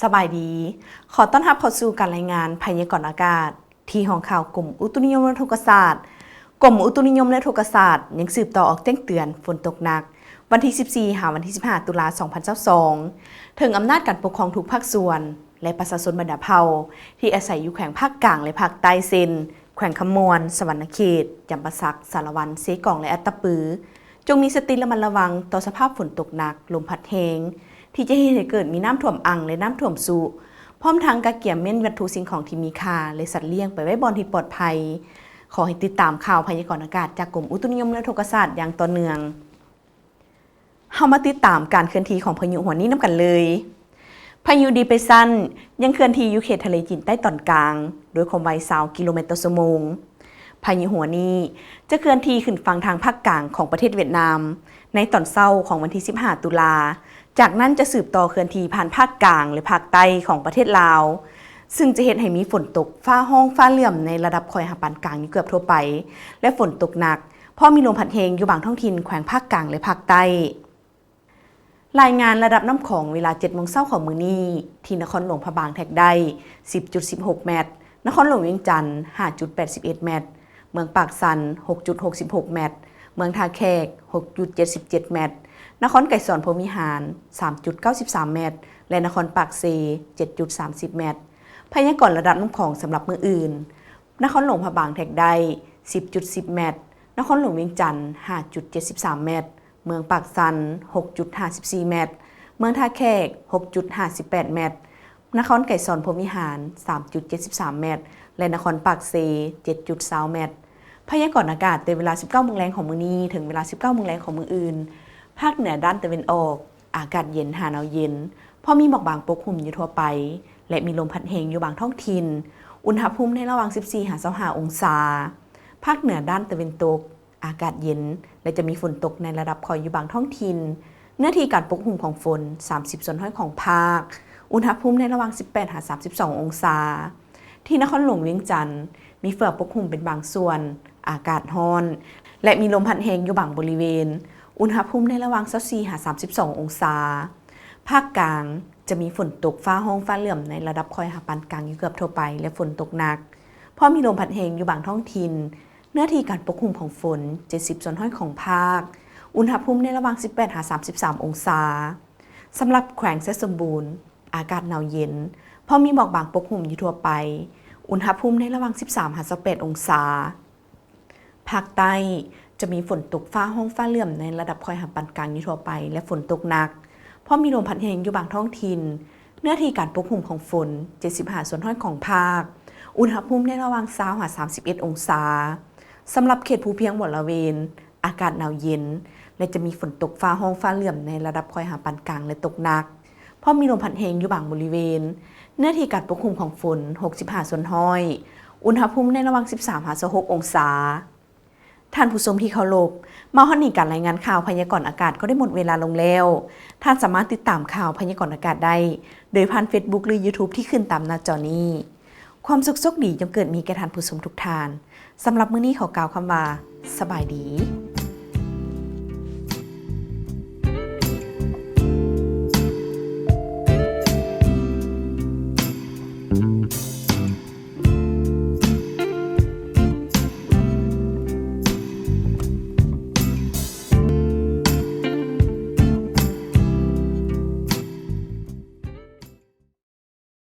ສະບາຍດີ. ຂໍຕ້ອນຮັບເຂົ້າສູ່ການລາຍງານພະຍາກອນອາກາດ ທີ່ຫ້ອງຂ່າວກົມອຸຕຸນິຍົມ ແລະ ອຸທົກກະສາດ. ກົມອຸຕຸນິຍົມ ແລະ ອຸທົກກະສາດ ຍັງສືບຕໍ່ອອກແຈ້ງເຕືອນຝົນຕົກໜັກ ວັນທີສິບສີ່ ຫາ ວັນທີສິບຫ້າ ຕຸລາ ສອງພັນຊາວສອງ ເຖິງອຳນາດການປົກຄອງທຸກພາກສ່ວນ ແລະ ປະຊາຊົນບັນດາເຜົ່າ ທີ່ອາໄສຢູ່ແຂວງພາກກາງ ແລະ ພາກໃຕ້ ເຊັ່ນ ແຂວງຄຳມ່ວນ, ສະຫວັນນະເຂດ, ຈຳປາສັກ, ສາລະວັນ, ເຊກອງ ແລະ ອັດຕະປື ຈົ່ງມີສະຕິລະມັດລະວັງຕໍ່ສະພາບຝົນຕົກໜັກ, ລົມພັດແຮງ ທີ່ຈະເຮັດໃຫ້ເກີດມີນ້ຳຖ້ວມອັ່ງ ແລະ ນ້ຳຖ້ວມຊຸ, ພ້ອມທັງກະກຽມເມ້ນວັດຖຸສິ່ງຂອງທີ່ມີຄ່າ ແລະ ສັດລ້ຽງໄປໄວ້ບ່ອນທີ່ປອດໄພ. ຂໍໃຫ້ຕິດຕາມຂ່າວພະຍາກອນອາກາດຈາກກົມອຸຕຸນິຍົມ ແລະ ອຸທົກກະສາດຢ່າງຕໍ່ເນື່ອງ. ເຮົາມາຕິດຕາມການເຄື່ອນທີ່ຂອງພາຍຸຫົວນີ້ນຳກັນເລີຍ. ພາຍຸດີເປຣສຊັນຍັງເຄື່ອນທີ່ຢູ່ເຂດທະເລຈີນໃຕ້ຕອນກາງ ດ້ວຍຄວາມໄວຊາວກິໂລແມັດຕໍ່ຊົ່ວໂມງ. ພາຍຸຫົວນີ້ຈະເຄື່ອນທີ່ຂຶ້ນຝັ່ງທາງພາກກາງຂອງປະເທດຫວຽດນາມ ໃນຕອນເຊົ້າຂອງວັນທີສິບຫ້າ ຕຸລາ. ຈາກນັ້ນຈະສືບຕໍ່ເຄື່ອນທີ່ຜ່ານພາກກາງ ແລະ ພາກໃຕ້ຂອງປະເທດລາວ, ຊຶ່ງຈະເຮັດໃຫ້ມີຝົນຕົກຟ້າຮ້ອງຟ້າເຫຼື້ອມໃນລະດັບຄ່ອຍຫາປານກາງຢູ່ເກືອບທົ່ວໄປ ແລະ ຝົນຕົກໜັກ ພ້ອມມີລົມພັດແຮງຢູ່ບາງທ້ອງຖິ່ນແຂວງພາກກາງ ແລະ ພາກໃຕ້. ລາຍງານລະດັບນ້ຳຂອງເວລາເຈັດໂມງເຊົ້າຂອງມື້ນີ້ ທີ່ນະຄອນຫຼວງພະບາງແທກໄດ້ສິບຈຸດສິບຫົກແມັດ, ນະຄອນຫຼວງວຽງຈັນຫ້າຈຸດແປດສິບເອັດແມັດ, ເມືອງປາກຊັນຫົກຈຸດຫົກສິບຫົກແມັດ, ເມືອງທ່າແຂກຫົກຈຸດເຈັດສິບເຈັດແມັດ, ນະຄອນໄກສອນພົມວິຫານສາມຈຸດເກົ້າສິບສາມແມັດ ແລະ ນະຄອນປາກເຊເຈັດຈຸດສາມສິບແມັດ. ພະຍາກອນລະດັບນ້ຳຂອງສຳລັບມື້ອື່ນ, ນະຄອນຫຼວງພະບາງແທກໄດ້ສິບຈຸດສິບແມັດ, ນະຄອນຫຼວງວຽງຈັນຫ້າຈຸດເຈັດສິບສາມແມັດ, ເມືອງປາກຊັນຫົກຈຸດຫ້າສິບສີ່ແມັດ, ເມືອງທ່າແຂກຫົກຈຸດຫ້າສິບແປດແມັດ, ນະຄອນໄກສອນພົມວິຫານສາມຈຸດເຈັດສິບສາມແມັດ ແລະ ນະຄອນປາກເຊເຈັດຈຸດຊາວແມັດ. ພະຍາກອນອາກາດແຕ່ເວລາສິບເກົ້າໂມງແລງຂອງມື້ນີ້ ເຖິງເວລາສິບເກົ້າໂມງແລງຂອງມື້ອື່ນ, ພາກເໜືອດ້ານຕາເວັນອອກ ອາກາດເຢັນຫາໜາວເຢັນ, ພໍມີໝອກບາງປົກຄຸມຢູ່ທົ່ວໄປ ແລະ ມີລົມພັດແຮງຢູ່ບາງທ້ອງຖິ່ນ, ອຸນຫະພູມໃນລະຫວ່າງສິບສີ່ຫາຊາວຫ້າອົງສາ. ພາກເໜືອດ້ານຕາເວັນຕົກ ອາກາດເຢັນ ແລະ ຈະມີຝົນຕົກໃນລະດັບຄ່ອຍຢູ່ບາງທ້ອງຖິ່ນ, ເນື້ອທີ່ການປົກຄຸມຂອງຝົນສາມສິບສ່ວນຮ້ອຍຂອງພາກ, ອຸນຫະພູມໃນລະຫວ່າງສິບແປດຫາສາມສິບສອງອົງສາ. ທີ່ນະຄອນຫຼວງວຽງຈັນ ມີເຝືອປົກຄຸມເປັນບາງສ່ວນ, ອາກາດຮ້ອນ ແລະ ມີລົມພັດແຮງຢູ່ບາງບໍລິເວນ, ອຸນຫະພູມໃນລະຫວ່າງຊາວສີ່ຫາສາມສິບສອງອົງສາ. ພາກກາງ ຈະມີຝົນຕົກຟ້າຮ້ອງຟ້າເຫຼື້ອມໃນລະດັບຄ່ອຍຫາປານກາງຢູ່ເກືອບທົ່ວໄປ ແລະ ຝົນຕົກໜັກ, ພ້ອມມີລົມພັດແຮງຢູ່ບາງທ້ອງຖິ່ນ, ເນື້ອທີ່ການປົກຄຸມຂອງຝົນເຈັດສິບສ່ວນຮ້ອຍຂອງພາກ, ອຸນຫະພູມໃນລະຫວ່າງສິບແປດຫາສາມສິບສາມອົງສາ. ສຳລັບແຂວງໄຊສົມບູນ ອາກາດໜາວເຢັນ, ພໍມີໝອກບາງປົກຄຸມຢູ່ທົ່ວໄປ, ອຸນຫະພູມໃນລະຫວ່າງສິບສາມຫາຊາວແປດອົງສາ. ພາກໃຕ້ ຈະມີຝົນຕົກຟ້າຮ້ອງຟ້າເຫຼື້ອມໃນລະດັບຄ່ອຍຫາປານກາງຢູ່ທົ່ວໄປ ແລະ ຝົນຕົກໜັກ, ພ້ອມມີລົມພັດແຮງຢູ່ບາງທ້ອງຖິ່ນ, ເນື້ອທີ່ການປົກຄຸມຂອງຝົນເຈັດສິບຫ້າສ່ວນຮ້ອຍຂອງພາກ, ອຸນຫະພູມໃນລະຫວ່າງຊາວຫາສາມສິບເອັດອົງສາ. ສຳລັບເຂດພູພຽງບໍລະເວນ ອາກາດໜາວເຢັນ ແລະ ຈະມີຝົນຕົກຟ້າຮ້ອງຟ້າເຫຼື້ອມໃນລະດັບຄ່ອຍຫາປານກາງ ແລະ ຕົກໜັກ, ພ້ອມມີລົມພັດແຮງຢູ່ບາງບໍລິເວນ, ເນື້ອທີ່ການປົກຄຸມຂອງຝົນຫົກສິບຫ້າສ່ວນຮ້ອຍ, ອຸນຫະພູມໃນລະຫວ່າງສິບສາມຫາຊາວຫົກອົງສາ. ທ່ານຜູ້ຊົມທີ່ເຄົາລົບ, ມາຮອດນີ້ການລາຍງານຂ່າວພະຍາກອນອາກາດກໍໄດ້ໝົດເວລາລົງແລ້ວ. ທ່ານສາມາດຕິດຕາມຂ່າວພະຍາກອນອາກາດໄດ້ ໂດຍຜ່ານເຟສບຸກ ຫຼື ຢູທູບ ທີ່ຂຶ້ນຕາມໜ້າຈໍນີ້. ຄວາມສຸກໂຊກດີຈົ່ງເກີດມີແກ່ທ່ານຜູ້ຊົມທຸກທ່ານ. ສຳລັບມື້ນີ້ຂໍກ່າວຄຳວ່າ ສະບາຍດີ.